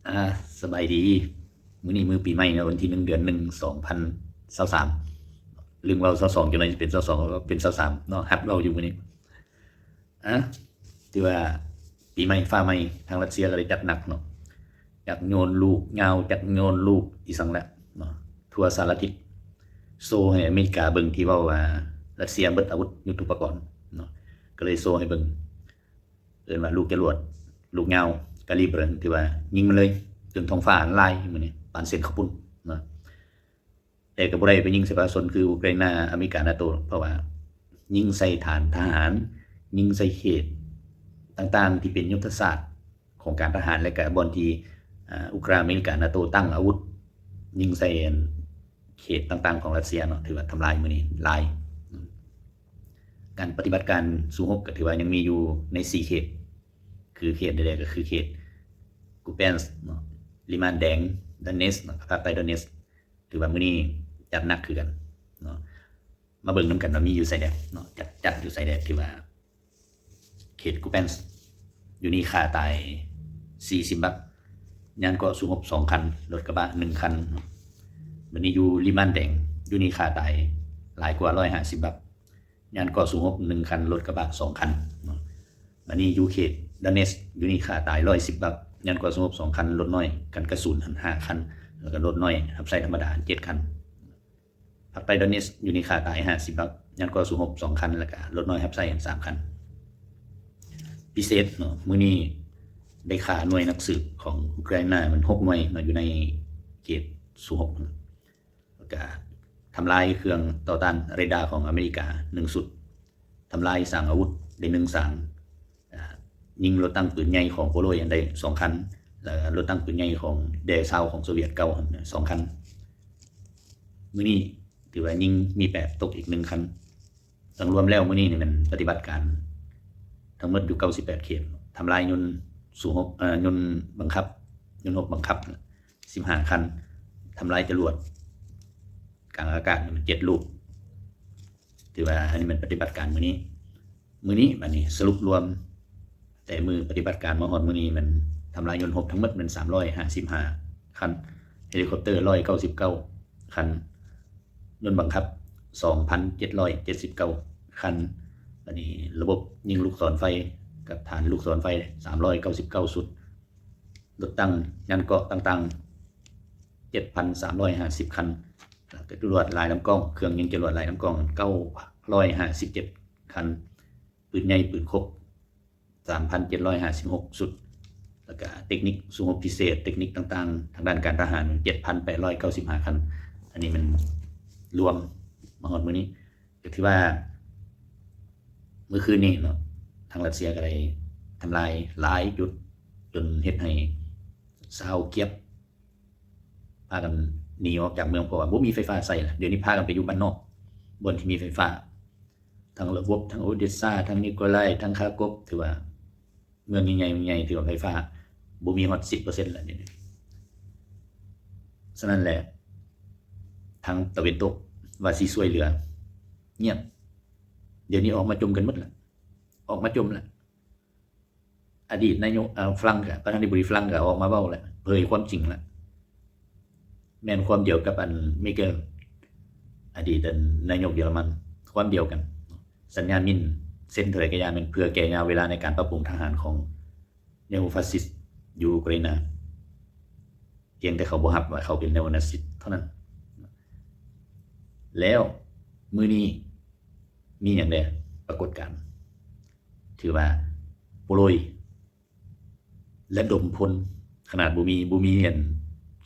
ອາ ສະບາຍດີ. ມື້ນີ້ມື້ປີໃໝ່ເນາະ, ວັນທີໜຶ່ງ ເດືອນໜຶ່ງ ສອງພັນຊາວສາມ. ລືມເວົ້າຊາວສອງ ຈັກໜ່ອຍຊິເປັນຊາວສອງ ເປັນຊາວສາມເນາະ, ຫັດເວົ້າຢູ່ມື້ນີ້. ອາ ຖືວ່າປີໃໝ່ຟ້າໃໝ່, ທາງຣັດເຊຍກໍໄດ້ຈັດໜັກເນາະ, ຈັກໂຍນລູກຍາວ, ຈັກໂຍນລູກອີ່ສັງແຫຼະເນາະ, ທົ່ວສາລະທິດ. ໂຊໃຫ້ອາເມລິກາເບິ່ງ ທີ່ເວົ້າວ່າຣັດເຊຍເບິດອາວຸດຍຸດໂທປະກອນເນາະ, ກໍເລີຍໂຊໃຫ້ເບິ່ງ. ເອີ້ນວ່າລູກຈະຫຼວດ ລູກຍາວກາລີເບີ ທີ່ວ່າຍິງມາເລີຍ ຈົນທ້ອງຟ້າລາຍມື້ນີ້ ປານເສັ້ນເຂົ້າປຸ້ນເນາະ. ແຕ່ກໍບໍ່ໄດ້ໄປຍິງໃສ່ປະຊາຊົນຄືອູກຣາຍນາ, ອາເມລິກາ, ນາໂຕ, ເພາະວ່າຍິງໃສ່ຖານທະຫານ, ຍິງໃສ່ເຂດຕ່າງໆທີ່ເປັນຍຸດທະສາດຂອງການທະຫານ ແລະກະບ່ອນທີ່ ອາ ອຸກຣາຍນາ, ອາເມລິກາ, ນາໂຕ ຕັ້ງອາວຸດ, ຍິງໃສ່ ເຂດຕ່າງໆຂອງຣັດເຊຍເນາະ ຖືວ່າທຳລາຍມື້ນີ້ຫຼາຍ. ການປະຕິບັດການສູ້ຮົບກໍຖືວ່າຍັງມີຢູ່ໃນສີ່ເຂດ ຄືເຂດໃດໆ ກໍຄືເຂດກູແປນສເນາະ, ລິມານແດງ, ດອນເນສເນາະ, ພາກໃຕ້ດອນເນສ ຖືວ່າມື້ນີ້ຈັດໜັກຄືກັນເນາະ. ມາເບິ່ງນຳກັນວ່າມີຢູ່ໃສແດ່ເນາະ, ຈັດ ຈັດຢູ່ໃສແດ່ ຖືວ່າ ເຂດກູແປນສ ຢູ່ນີ້ຂ້າຕາຍສີ່ສິບບັກ, ຍານເກາະສູ້ຮົບສອງຄັນ, ລົດກະບະໜຶ່ງຄັນ. ບັດນີ້ຢູ່ລິມານແດງ, ຢູ່ນີ້ຂ້າຕາຍຫຼາຍກວ່າຮ້ອຍຫ້າສິບບັກ, ຍານເກາະສູ້ຮົບໜຶ່ງຄັນ, ລົດກະບະສອງຄັນເນາະ. ບັດນີ້ຢູ່ເຂດດອນເນສ, ຢູ່ນີ້ຂ້າຕາຍຮ້ອຍສິບບັກ, ຍານເກາະສູ້ຮົບສອງຄັນ, ລົດນ້ອຍກັນກະສຸນຫັ້ນຫ້າຄັນ, ແລ້ວກະລົດນ້ອຍຮັບໃຊ້ທຳມະດາຫັ້ນເຈັດຄັນ. ພາກໃຕ້ດອນເນສ ຢູ່ນີ້ຂ້າຕາຍຫ້າສິບບັກ, ຍານເກາະສູ້ຮົບສອງຄັນ ແລ້ວກະລົດນ້ອຍຮັບໃຊ້ສາມຄັນ. ພິເສດເນາະ, ມື້ນີ້ໄດ້ຂ້າໜ່ວຍນັກສືບຂອງອຸກຣາຍນາແມ່ນຫົກໜ່ວຍເນາະ, ຢູ່ໃນເຂດສູ້ຮົບ, ແລ້ວກະທຳລາຍເຄື່ອງຕໍ່ຕ້ານເຣດາຂອງອາເມລິກາໜຶ່ງຊຸດ, ທຳລາຍສາງອາວຸດໄດ້ໜຶ່ງສາງ, ອາ ຍິງລົດຕັ້ງປືນໃຫຍ່ຂອງໂປໂລຍໄດ້ສອງຄັນ, ແລ້ວລົດຕັ້ງປືນໃຫຍ່ຂອງແດ່ຊາວຂອງໂຊວຽດເກົ່າຫັ້ນສອງຄັນ. ມື້ນີ້ຖືວ່າຍິງມີແປດ ຕົກອີກໜຶ່ງຄັນ. ສັງລວມແລ້ວມື້ນີ້ນີ້ແມ່ນປະຕິບັດການທັງໝົດຢູ່ເກົ້າສິບແປດເຂດ, ທຳລາຍຍົນສູ້ຮົບ, ເອີ ຍົນບັງຄັບ, ຍົນຮົບບັງຄັບ ສິບຫ້າຄັນ, ທຳລາຍຈະຫຼວດກາງອາກາດເຈັດລູກ. ຖືວ່າອັນນີ້ແມ່ນປະຕິບັດການມື້ນີ້, ມື້ນີ້ບັດນີ້ສະຫຼຸບລວມແຕ່ມື້ປະຕິບັດການມາຮອດມື້ນີ້ ແມ່ນທຳລາຍຍົນຮົບທັງໝົດແມ່ນສາມຮ້ອຍຫ້າສິບຫ້າຄັນ, ເຮລິຄອບເຕີຮ້ອຍເກົ້າສິບເກົ້າຄັນ, ຍົນບັງຄັບສອງພັນເຈັດຮ້ອຍເຈັດສິບເກົ້າຄັນ, ບັດນີ້ລະບົບຍິງລູກສອນໄຟກັບຖານລູກສອນໄຟສາມຮ້ອຍເກົ້າສິບເກົ້າຊຸດ, ລົດຕັ້ງຍານເກາະຕ່າງໆເຈັດພັນສາມຮ້ອຍຫ້າສິບຄັນ, ແລ້ວກໍຈະຫຼວດລາຍລຳກ້ອງ, ເຄື່ອງຍິງຈະຫຼວດລາຍລຳກ້ອງເກົ້າຮ້ອຍຫ້າສິບເຈັດຄັນ, ປືນໃຫຍ່ປືນຄົບສາມພັນເຈັດຮ້ອຍຫ້າສິບຫົກຊຸດ, ແລ້ວກະເຕັກນິກສູ້ຮົບພິເສດ, ເຕັກນິກຕ່າງໆທາງດ້ານການທະຫານເຈັດພັນແປດຮ້ອຍເກົ້າສິບຫ້າຄັນ. ອັນນີ້ແມ່ນລວມມາຮອດມື້ນີ້. ກໍຖືວ່າມື້ຄືນນີ້ເນາະ, ທາງຣັດເຊຍກໍໄດ້ທຳລາຍຫຼາຍຈຸດ ຈົນເຮັດໃຫ້ຊາວກຽບພາກັນໜີອອກຈາກເມືອງ ເພາະວ່າບໍ່ມີໄຟຟ້າໃຊ້ລະ. ດຽວນີ້ພາກັນໄປຢູ່ບ້ານນອກ ບ່ອນທີ່ມີໄຟຟ້າ, ທັງລະບົບ, ທັງໂອເດຊາ, ທັງນິໂກລາຍ, ທັງຄາໂກບ, ຖືວ່າ ເມືອງໃຫຍ່ໆ ເມືອງໃຫຍ່ ຖືວ່າໄຟຟ້າບໍ່ມີຮອດສິບເປີເຊັນແລ້ວດຽວນີ້. ສະນັ້ນແຫຼະ ທາງຕາເວັນຕົກວ່າຊິຊ່ວຍເຫຼືອ ງຽບ. ດຽວນີ້ອອກມາຈົ່ມກັນໝົດລະ, ອອກມາຈົ່ມລະ. ອະດີດນາຍົກ ເອີ ຝຣັ່ງກະ ປະທານາທິບໍດີຝຣັ່ງກະອອກມາເວົ້າລະ, ເຜີຍຄວາມຈິງລະ. ແມ່ນຄວາມດຽວກັບອັນ ເມເກລ ອະດີດອັນນາຍົກເຢຍລະມັນ, ຄວາມດຽວກັນ. ສັນຍາມິນເຊັນເທົ່າໃດກະຢ່າ ແມ່ນເພື່ອແກ່ຍາວເວລາໃນການປັບປຸງທະຫານຂອງເນໂອຟາຊິສຢູ່ອູກຣາຍນາ, ພຽງແຕ່ເຂົາບໍ່ຮັບວ່າເຂົາເປັນເນໂອນາຊິສເທົ່ານັ້ນ. ແລ້ວມື້ນີ້ມີຫຍັງແດ່? ປາກົດການ ຖືວ່າໂປໂລຍ ລະດົມພົນ ຂະໜາດບໍ່ມີ ບໍ່ມີອັນ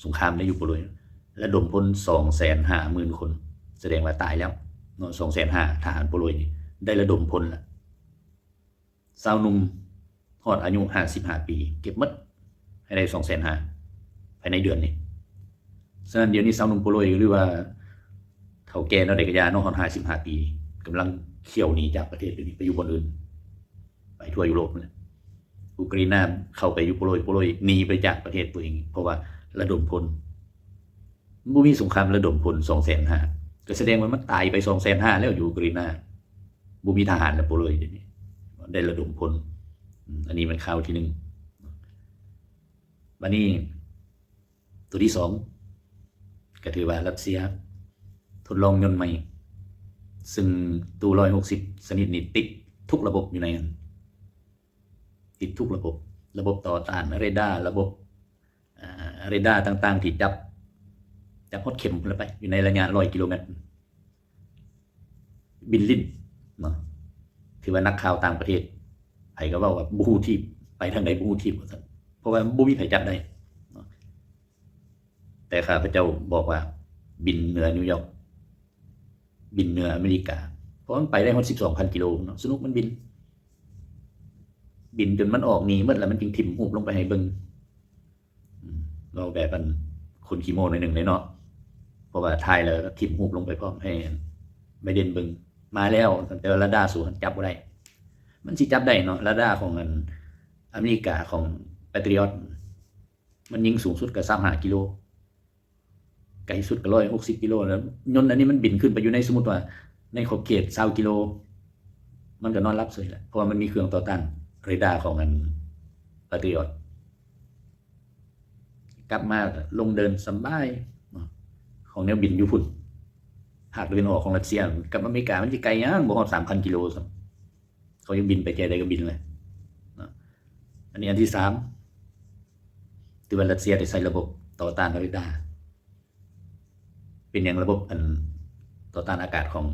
ສົງຄາມໄດ້ຢູ່ໂປໂລຍ ລະດົມພົນສອງແສນຫ້າໝື່ນຄົນ, ສະແດງວ່າຕາຍແລ້ວເນາະ ສອງແສນຫ້າ ທະຫານໂປໂລຍນີ້ໄດ້ລະດົມພົນລະ. ຊາວໜຸ່ມຮອດອາຍຸຫ້າສິບຫ້າປີ ເກັບໝົດໃຫ້ໄດ້ສອງແສນຫ້າ ພາຍໃນເດືອນນີ້. ສະນັ້ນດຽວນີ້ຊາວໜຸ່ມໂປໂລຍ ຫຼືວ່າເຖົ້າແກ່ແນວໃດກະຢ່າເນາະ ຮອດຫ້າສິບຫ້າປີ ກຳລັງຂ້ຽວໜີຈາກປະເທດດຽວນີ້ ໄປຢູ່ບ່ອນອື່ນ ໄປທົ່ວຢູໂຣບພຸ້ນແຫຼະ. ອູກຣາຍນາເຂົ້າໄປຢູ່ໂປໂລຍ, ໂປໂລຍໜີໄປຈາກປະເທດຕົວເອງ ເພາະວ່າລະດົມພົນ. ບໍ່ມີສົງຄາມລະດົມພົນສອງແສນຫ້າ ກໍສະແດງວ່າມັນຕາຍໄປສອງແສນຫ້າແລ້ວຢູ່ອູກຣາຍນາ. ບໍ່ມີທະຫານແລ້ວໂປໂລຍດຽວນີ້ ໄດ້ລະດົມພົນ. ອືມ ອັນນີ້ແມ່ນຂ່າວທີໜຶ່ງ. ບາດນີ້ ຕົວທີສອງ ກໍຖືວ່າຣັດເຊຍທົດລອງຍົນໃໝ່ ຊຶ່ງຕູ້ຮ້ອຍຫົກສິບຊະນິດນີ້ຕິດທຸກລະບົບຢູ່ໃນນັ້ນ ຕິດທຸກລະບົບ, ລະບົບຕໍ່ຕ້ານເຣດ້າ, ລະບົບ ເອີ ເຣດ້າຕ່າງໆທີ່ຈັບ ຈັບຮອດເຂັມພຸ້ນລະໄປ ຢູ່ໃນໄລຍະຮ້ອຍກິໂລແມັດ ບິນຫຼິ້ນເນາະ. ຖືວ່ານັກຂ່າວຕ່າງປະເທດ ໃຜກໍເວົ້າວ່າບໍ່ຮູ້ທີບ ໄປທາງໃດບໍ່ຮູ້ທີບວ່າຊັ້ນ ເພາະວ່າບໍ່ມີໃຜຈັບໄດ້ເນາະ. ແຕ່ຂ້າພະເຈົ້າບອກວ່າບິນເໜືອນິວຢອກ ບິນເໜືອອາເມລິກາ ເພາະມັນໄປໄດ້ຮອດສິບສອງພັນກິໂລເນາະ. ສະໜຸກມັນບິນ ບິນຈົນມັນອອກໜີໝົດແລ້ວ ມັນຈຶ່ງຖິ້ມຮູບລົງໄປໃຫ້ເບິ່ງ. ອືມ ເວົ້າແບບອັນຄົນຂີ້ໂມ້ໜ້ອຍໜຶ່ງເລີຍເນາະ ເພາະວ່າຖ່າຍແລ້ວກໍຖິ້ມຮູບລົງໄປພ້ອມໃຫ້ໄບເດັນເບິ່ງ. ມາແລ້ວ ແຕ່ວ່າເຣດ້າສູ້ຫັ້ນຈັບບໍ່ໄດ້. ມັນຊິຈັບໄດ້ເນາະ ເຣດ້າຂອງອັນອາເມລິກາຂອງ Patriot ມັນຍິງສູງສຸດກໍຊາວຫ້າກິໂລ ໄກສຸດກໍຮ້ອຍຫົກສິບກິໂລ ແລ້ວຍົນອັນນີ້ມັນບິນຂຶ້ນໄປຢູ່ໃນ ສົມມຸດວ່າໃນຂອບເຂດຊາວກິໂລ ມັນກໍນອນຫຼັບເສີຍແຫຼະ ເພາະວ່າມັນມີເຄື່ອງຕໍ່ຕ້ານເຣດ້າຂອງອັນ Patriot. ກັບມາກໍລົງເດີ່ນສະບາຍເນາະ ຂອງແນວບິນຢູ່ພຸ້ນ ພາກຕາເວັນອອກຂອງຣັດເຊຍ ກັບອາເມລິກາມັນຊິໄກຫຍັງ ບໍ່ຮອດສາມພັນກິໂລຊ້ຳ. ເຂົາຍັງບິນໄປແຈໃດກໍບິນເລີຍເນາະ. ອັນນີ້ອັນທີສາມ ທີ່ວ່າຣັດເຊຍໄດ້ໃຊ້ລະບົບຕໍ່ຕ້ານເຣດ້າ. ເປັນຫຍັງລະບົບອັນຕໍ່ຕ້ານອາກາດຂອງ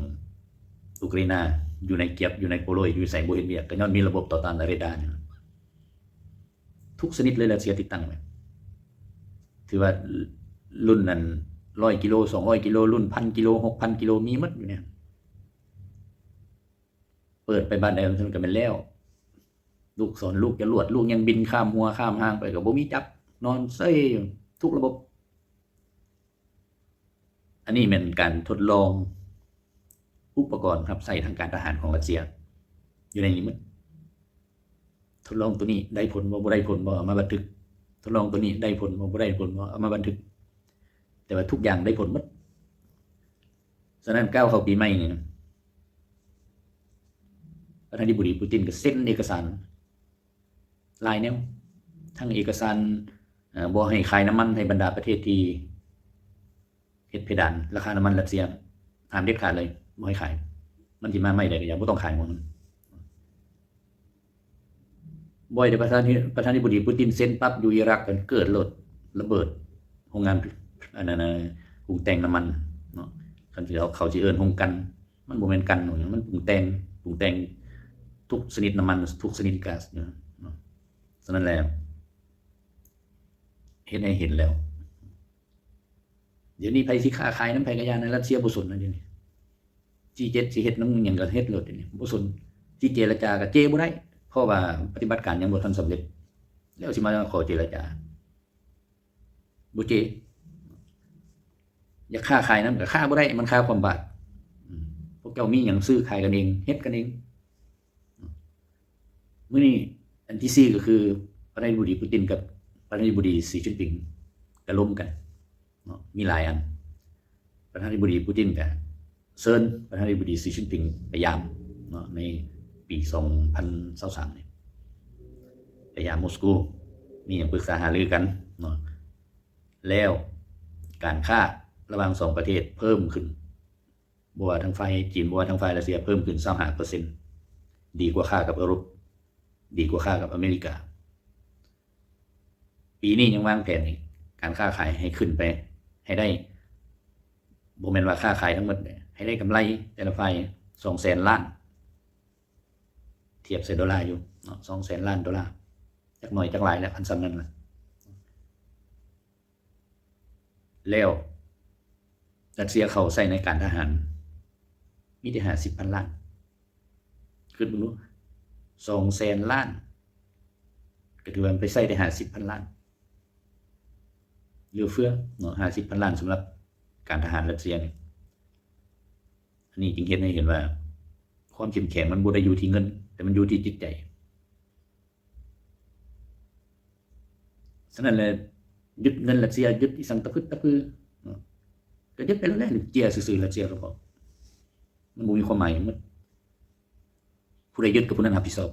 ອຸກຣາຍນາ ຢູ່ໃນກຽບ ຢູ່ໃນໂປໂລຍ ຢູ່ໃສບໍ່ເຮັດວຽກ ກໍຍ້ອນມີລະບົບຕໍ່ຕ້ານເຣດ້ານີ້ ທຸກຊະນິດເລີຍ ຣັດເຊຍຕິດຕັ້ງໄວ້. ຖືວ່າລຸ້ນນັ້ນຮ້ອຍກິໂລ ສອງຮ້ອຍກິໂລ ລຸ້ນພັນກິໂລ ຫົກພັນກິໂລ ມີໝົດຢູ່ໃນຫັ້ນ. ເປີດໄປບາດໃດມັນກໍແມ່ນແລ້ວ. ລູກສອນ ລູກຈະລວດ ລູກຫຍັງບິນຂ້າມຫົວຂ້າມຮ່າງໄປກໍບໍ່ມີຈັບ ນອນເຊີຍຢູ່ ທຸກລະບົບ. ອັນນີ້ແມ່ນການທົດລອງອຸປະກອນຮັບໃຊ້ທາງການທະຫານຂອງຣັດເຊຍ ຢູ່ໃນນີ້ໝົດ. ທົດລອງໂຕນີ້ໄດ້ຜົນບໍ່ ບໍ່ໄດ້ຜົນບໍ່ ເອົາມາບັນທຶກ. ທົດລອງໂຕນີ້ໄດ້ຜົນບໍ່ ບໍ່ໄດ້ຜົນບໍ່ ເອົາມາບັນທຶກ. ແຕ່ວ່າທຸກຢ່າງໄດ້ຜົນໝົດ. ສະນັ້ນ ກ້າວເຂົ້າປີໃໝ່ນີ້ນະ ປະທານາທິບໍດີປູຕິນກໍເຊັນເອກະສານຫຼາຍແນວ ທັງເອກະສານ ເອີ ບໍ່ໃຫ້ຂາຍນ້ຳມັນໃຫ້ບັນດາປະເທດທີ່ເຮັດເພດານລາຄານ້ຳມັນຣັດເຊຍ ຫ້າມເດັດຂາດເລີຍ ບໍ່ໃຫ້ຂາຍ. ມັນຊິມາໃໝ່ໃດກໍຢ່າ ບໍ່ຕ້ອງຂາຍຂອງມັນ. ບໍ່ໃຫ້ປະທານາທິ ປະທານາທິບໍດີປູຕິນເຊັນປັບ ຢູ່ອີຣັກກໍເກີດໂລດ ລະເບີດໂຮງງານ ອັນນັ້ນນະ ປຸງແຕ່ງນ້ຳມັນເນາະ. ຄັນຊິເອົາ ເຂົາຊິເອີ້ນໂຮງກັນ ມັນບໍ່ແມ່ນກັນ ມັນປຸງແຕ່ງ ປຸງແຕ່ງທຸກຊະນິດນ້ຳມັນ ທຸກຊະນິດກາສເນາະ. ສະນັ້ນແຫຼະ ເຮັດໃຫ້ເຫັນແລ້ວ ດຽວນີ້ໃຜຊິຄ້າຂາຍນຳໃຜກໍຢ່ານະ ຣັດເຊຍບໍ່ສົນນະດຽວນີ້. ຈີເຈັດ ຊິເຮັດນຳຫຍັງກໍເຮັດໂລດດຽວນີ້ ບໍ່ສົນ. ຊິເຈລະຈາກໍເຈບໍ່ໄດ້ ເພາະວ່າປະຕິບັດການຍັງບໍ່ທັນສຳເລັດ ແລ້ວຊິມາຂໍເຈລະຈາ ບໍ່ເຈ. ຢາກຄ້າຂາຍນຳກໍຄ້າບໍ່ໄດ້ ມັນຄາຄວາມບາດ. ອືມ ພວກເຈົ້າມີຫຍັງຊື້ຂາຍກັນເອງ ເຮັດກັນເອງ. ມື້ນີ້ອັນທີສີ່ກໍຄື ປະທານາທິບໍດີປູຕິນກັບປະທານາທິບໍດີສີຈິ້ນຜິງກໍລົມກັນເນາະ ມີຫຼາຍອັນ. ປະທານາທິບໍດີປູຕິນກໍເຊີນປະທານາທິບໍດີສີຈິ້ນຜິງໄປຢາມເນາະ ໃນປີສອງພັນຊາວສາມນີ້ ໄປຢາມມົສກູ ມີຫຍັງປຶກສາຫາລືກັນເນາະ. ແລ້ວການຄ້າລະຫວ່າງສອງປະເທດເພີ່ມຂຶ້ນ ບໍ່ວ່າທາງຝ່າຍຈີນ ບໍ່ວ່າທາງຝ່າຍຣັດເຊຍ ເພີ່ມຂຶ້ນຊາວຫ້າເປີເຊັນ ດີກວ່າຄ້າກັບເອີຣົບ ດີກວ່າຄ້າກັບອາເມລິກາ. ປີນີ້ຍັງວາງແຜນອີກ ການຄ້າຂາຍໃຫ້ຂຶ້ນໄປໃຫ້ໄດ້ ບໍ່ແມ່ນວ່າຄ້າຂາຍທັງໝົດເດ້ ໃຫ້ໄດ້ກຳໄລແຕ່ລະຝ່າຍສອງແສນລ້ານ ທຽບໃສ່ໂດລາຢູ່ເນາະ ສອງແສນລ້ານໂດລາ ຈັກໜ້ອຍຈັກຫຼາຍແຫຼະ ຄັນສ່ຳນັ້ນລະ. ແລ້ວຣັດເຊຍເຂົ້າໃຊ້ໃນການທະຫານ ມີແຕ່ຫ້າສິບພັນລ້ານ ຄິດເບິ່ງດູ ສອງແສນລ້ານ ກໍຖືວ່າໄປໃຊ້ໄດ້ຫ້າສິບພັນລ້ານ ເຫຼືອເຟືອເນາະ ຫ້າສິບພັນລ້ານສຳລັບການທະຫານຣັດເຊຍນີ້. ອັນນີ້ຈຶ່ງເຮັດໃຫ້ເຫັນວ່າ ຄວາມເຂັ້ມແຂງມັນບໍ່ໄດ້ຢູ່ທີ່ເງິນ ແຕ່ມັນຢູ່ທີ່ຈິດໃຈ. ສະນັ້ນແຫຼະ ຍຶດເງິນຣັດເຊຍ ຍຶດອີ່ສັງຕະພຶດຕະພືເນາະ ກໍຍຶດໄປແລ້ວແຫຼະ ເຈ້ຍຊື່ໆ ຣັດເຊຍກໍພໍ ມັນບໍ່ມີຄວາມໝາຍຫຍັງໝົດ. ຜູ້ໃດຍຶດກໍຜູ້ນັ້ນຮັບຜິດຊອບ.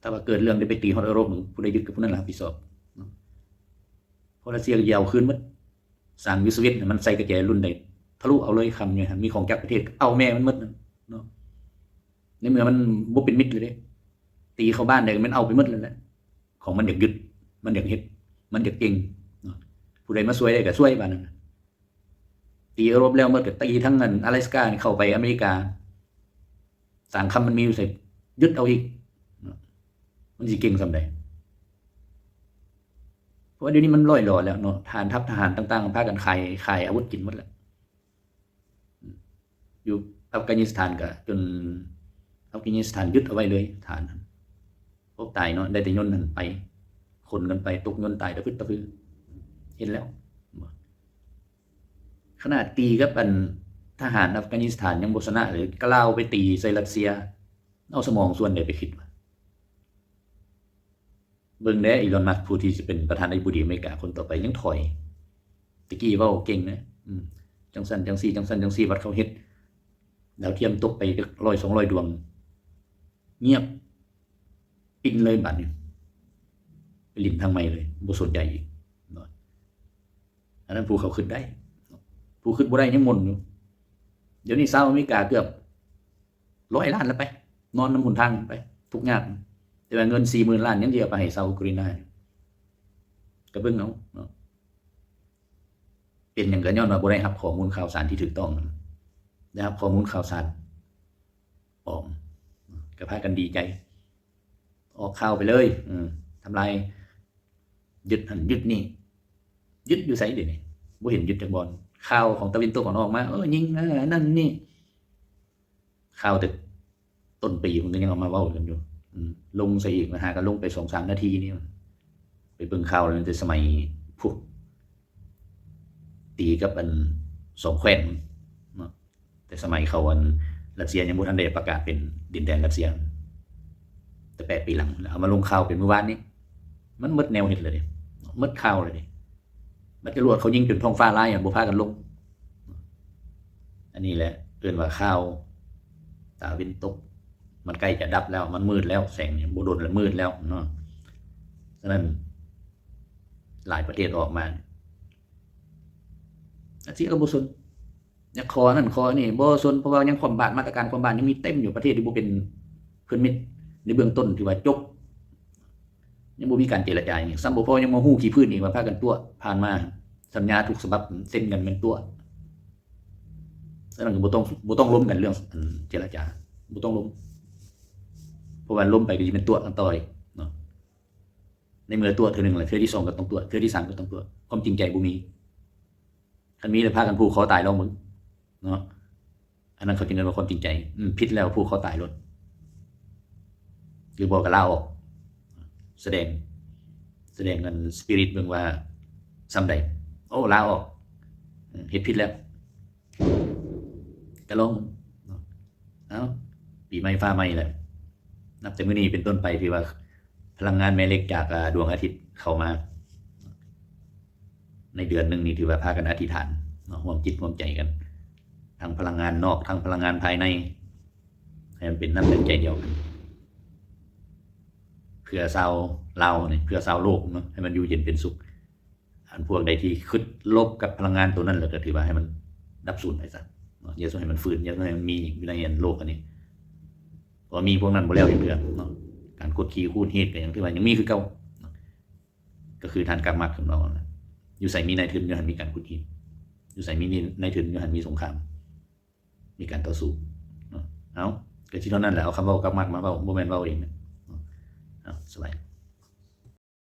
ຖ້າວ່າເກີດເລື່ອງໄດ້ໄປຕີຮອດເອີຣົບ ຜູ້ໃດຍຶດກໍຜູ້ນັ້ນຮັບຜິດຊອບເນາະ. ເພ າະຣັດເຊຍກໍຊິເອົາຄືນໝົດ. ສ້າງຢູ່ສະຫວິດ ມັນໃສ່ກະແຈລຸ້ນໃດ ທະລຸເອົາເລີຍ. ຄຳຢູ່ຫັ້ນ ມີຂອງຈັກປະເທດ ເອົາແມ່ມັນໝົດເນາະ. ໃນເມື່ອມັນບໍ່ເປັນມິດເລີຍເດ້ ຕີເຂົ້າບ້ານໃດກໍແມ່ນເອົາໄປໝົດເລີຍແຫຼະ. ຂອງມັນຢາກຍຶດ ມັນຢາກເຮັດ ມັນຢາກເກັ່ງເນາະ. ຜູ້ໃດມາຊ່ວຍໄດ້ກໍຊ່ວຍ ບາດນັ້ນນະ. ຕີເອີຣົບແລ້ວໝົດ ກໍຕີທັງອັນອາແລັກສະກາ ເຂົ້າໄປອາເມລິກາ. ສ້າງຄຳມັນມີຢູ່ໃສ ຍຶດເອົາອີກເນາະ. ມັນຊິເກັ່ງສ່ຳໃດ? ເພາະວ່າດຽວນີ້ມັນລ່ອຍຫຼໍ່ແລ້ວເນາະ. ທະຫານ ທັບທະຫານຕ່າງໆ ພາກັນຂາຍ ຂາຍອາວຸດກິນໝົດແລ້ວ. ຢູ່ອັຟການິສຖານກໍຈົນ ອັຟການິສຖານຍຶດເອົາໄວ້ເລີຍ ຖານນັ້ນ. ພວກຕາຍເນາະ ໄດ້ແຕ່ຍົນຫັ້ນໄປ ຂົນກັນໄປ ຕົກຍົນຕາຍຕະພຶດຕະພື. ເຫັນແລ້ວ ຂະໜາດຕີກັບອັນທະຫານອັຟການິສຖານຍັງບໍ່ຊະນະເລີຍ ກະລາວໄປຕີໃສ່ຣັດເຊຍ ເອົາສະໝອງສ່ວນໃດໄປຄິດວະ? ເບິ່ງແດ່ ອີລອນ ມັສ ຜູ້ທີ່ຈະເປັນປະທານາທິບໍດີອາເມລິກາຄົນຕໍ່ໄປ ຍັງຖອຍ. ແຕ່ກີ້ເວົ້າເກັ່ງນະ ອືມ ຈັ່ງຊັ້ນຈັ່ງຊີ້ ຈັ່ງຊັ້ນຈັ່ງຊີ້ ບັດເຂົາເຮັດດາວທຽມຕົກໄປຈັກຮ້ອຍສອງຮ້ອຍດວງ ງຽບປິນເລີຍ. ບັດນີ້ໄປຫຼິ້ນທາງໃໝ່ເລີຍ ບໍ່ສົນໃຈອີກເນາະ. ອັນນັ້ນຜູ້ເຂົາຄິດໄດ້ ຜູ້ຄິດບໍ່ໄດ້ຍັງໝົນຢູ່. ດຽວນີ້ຊາວອາເມລິກາເກືອບຮ້ອຍລ້ານແລ້ວໄປ ນອນນຳຫົນທາງໄປ ທຸກຍາກ. ແຕ່ວ່າເງິນສີ່ໝື່ນລ້ານຍັງຊິເອົາໄປໃຫ້ຊາວອູກຣາຍນາ ກໍເບິ່ງເອົາເນາະ. ເປັນຫຍັງກໍຍ້ອນວ່າບໍ່ໄດ້ຮັບຂໍ້ມູນຂ່າວສານທີ່ຖືກຕ້ອງ. ໄດ້ຮັບຂໍ້ມູນຂ່າວສານປອມ ກໍພາກັນດີໃຈ ອອກຂ່າວໄປເລີຍ ເອີ ທຳລາຍ ຍຶດຫັ້ນຍຶດນີ້. ຍຶດຢູ່ໃສດຽວນີ້? ບໍ່ເຫັນຍຶດຈັກບ່ອນ. ຂ່າວຂອງຕາເວັນຕົກອອກມາ ເອີ ຍິງ ເອີ ອັນນັ້ນນີ້. ຂ່າວແຕ່ຕົ້ນປີເພິ່ນກໍຍັງເອົາມາເວົ້າກັນຢູ່. ອືມ ລົງໃສ່ອີກ ຫາກໍລົງໄປສອງສາມນາທີນີ້. ໄປເບິ່ງຂ່າວຕັ້ງແຕ່ສະໄໝ ພວກ ຕີກັບອັນສອງແຂວງເນາະ. ແຕ່ສະໄໝເຂົາອັນຣັດເຊຍຍັງບໍ່ທັນໄດ້ປະກາດເປັນດິນແດນຣັດເຊຍ ແຕ່ແປດປີຫຼັງ ແລ້ວເອົາມາລົງຂ່າວເປັນມື້ວານນີ້. ມັນໝົດແນວເຮັດແລ້ວເດ້ ໝົດຂ່າວແລ້ວເດ້. ບັດຈະລວດເຂົາຍິງຈົນທ້ອງຟ້າລາຍ ບໍ່ພາກັນລົງ. ອັນນີ້ແຫຼະເອີ້ນວ່າຂ່າວຕາເວັນຕົກ. ມັນໃກ້ຈະດັບແລ້ວ ມັນມືດແລ້ວ ແສງນີ້ ບໍ່ດົນລະມືດແລ້ວເນາະ. ສະນັ້ນ ຫຼາຍປະເທດອອກມາ ອາເຊຍກໍບໍ່ສົນ. ຢາກຂໍນັ້ນຂໍນີ້ບໍ່ສົນ ເພາະວ່າຍັງຄວ່ຳບາດ ມາດຕະການຄວ່ຳບາດຍັງມີເຕັມຢູ່. ປະເທດທີ່ບໍ່ເປັນເພື່ອນມິດໃນເບື້ອງຕົ້ນ ຖືວ່າຈົບ. ຍັງບໍ່ມີການເຈລະຈາຫຍັງ. ຊ້ຳບໍ່ພໍຍັງມາຮູ້ຂີ້ພື້ນອີກວ່າພາກັນຕົວະ. ຜ່ານມາສັນຍາທຸກສະບັບເຊັນກັນແມ່ນຕົວະ. ສະນັ້ນກໍບໍ່ຕ້ອງ ບໍ່ຕ້ອງລົມກັນເລື່ອງ ອັນ ເຈລະຈາ ບໍ່ຕ້ອງລົມ. ເພາະວ່າລົມໄປກໍຊິແມ່ນຕົວະກັນຕໍ່ອີກເນາະ. ໃນເມື່ອຕົວະເທື່ອໜຶ່ງແລ້ວ ເທື່ອທີສອງກໍຕ້ອງຕົວະ ເທື່ອທີສາມກໍຕ້ອງຕົວະ. ຄວາມຈິງໃຈບໍ່ມີ. ຄັນມີແລ້ວພາກັນຜູກຄໍຕາຍລອງເບິ່ງເນາະ. ອັນນັ້ນເຂົາຈຶ່ງເອີ້ນວ່າຄວາມຈິງໃຈ. ອືມ ຜິດແລ້ວຜູກຄໍຕາຍໂລດ ຫຼືບໍ່ກໍລາອອກ. ສະແດງ ສະແດງອັນສະປິຣິດເບິ່ງວ່າສ່ຳໃດ. ໂອ້ ລາອອກ ເຮັດຜິດແລ້ວ ກໍລອງເນາະ. ເອົ້າ ປີໃໝ່ຟ້າໃໝ່ແລ້ວ. ນັບແຕ່ມື້ນີ້ເປັນຕົ້ນໄປ ຖືວ່າພະລັງງານແມ່ເຫຼັກຈາກ ອາ ດວງອາທິດເຂົ້າມາ ໃນເດືອນໜຶ່ງນີ້ ຖືວ່າພາກັນອະທິຖານເນາະ ຮ່ວມຈິດຮ່ວມໃຈກັນ ທັງພະລັງງານນອກ ທັງພະລັງງານພາຍໃນ ໃຫ້ມັນເປັນນ້ຳໜຶ່ງໃຈດຽວກັນ ເພື່ອຊາວລາວນີ້ ເພື່ອຊາວໂລກເນາະ ໃຫ້ມັນຢູ່ເຢັນເປັນສຸກ. ອັນພວກໃດທີ່ຄິດລົບກັບພະລັງງານໂຕນັ້ນ ແລ້ວກໍຖືວ່າໃຫ້ມັນດັບສູນໄປຊະເນາະ ຢ່າຊ່ວຍໃຫ້ມັນຟື້ນ ຢ່າຊ່ວຍໃຫ້ມັນມີຢູ່ໃນໂລກອັນນີ້. ເພາະວ່າມີພວກນັ້ນບໍ່ແລ້ວຈັກເທື່ອເນາະ ການກົດຂີ່ຂູດຮີດກໍຍັງຖືວ່າຍັງມີຄືເກົ່າເນາະ. ກໍຄືທ່ານກາກມາກເພິ່ນເວົ້າຫັ້ນນະ ຢູ່ໃສມີນາຍທຶນ ຢູ່ຫັ້ນມີການຂູດຮີດ ຢູ່ໃສມີນາຍທຶນ ຢູ່ຫັ້ນມີສົງຄາມ ມີການຕໍ່ສູ້ເນາະ. ເອົ້າ ກໍຊິເທົ່ານັ້ນແຫຼະ ເອົາຄຳເວົ້າກາກມາກມາເວົ້າ ບໍ່ແມ່ນເວົ້າເອງເນາະ. ເອົາ ສະບາຍ.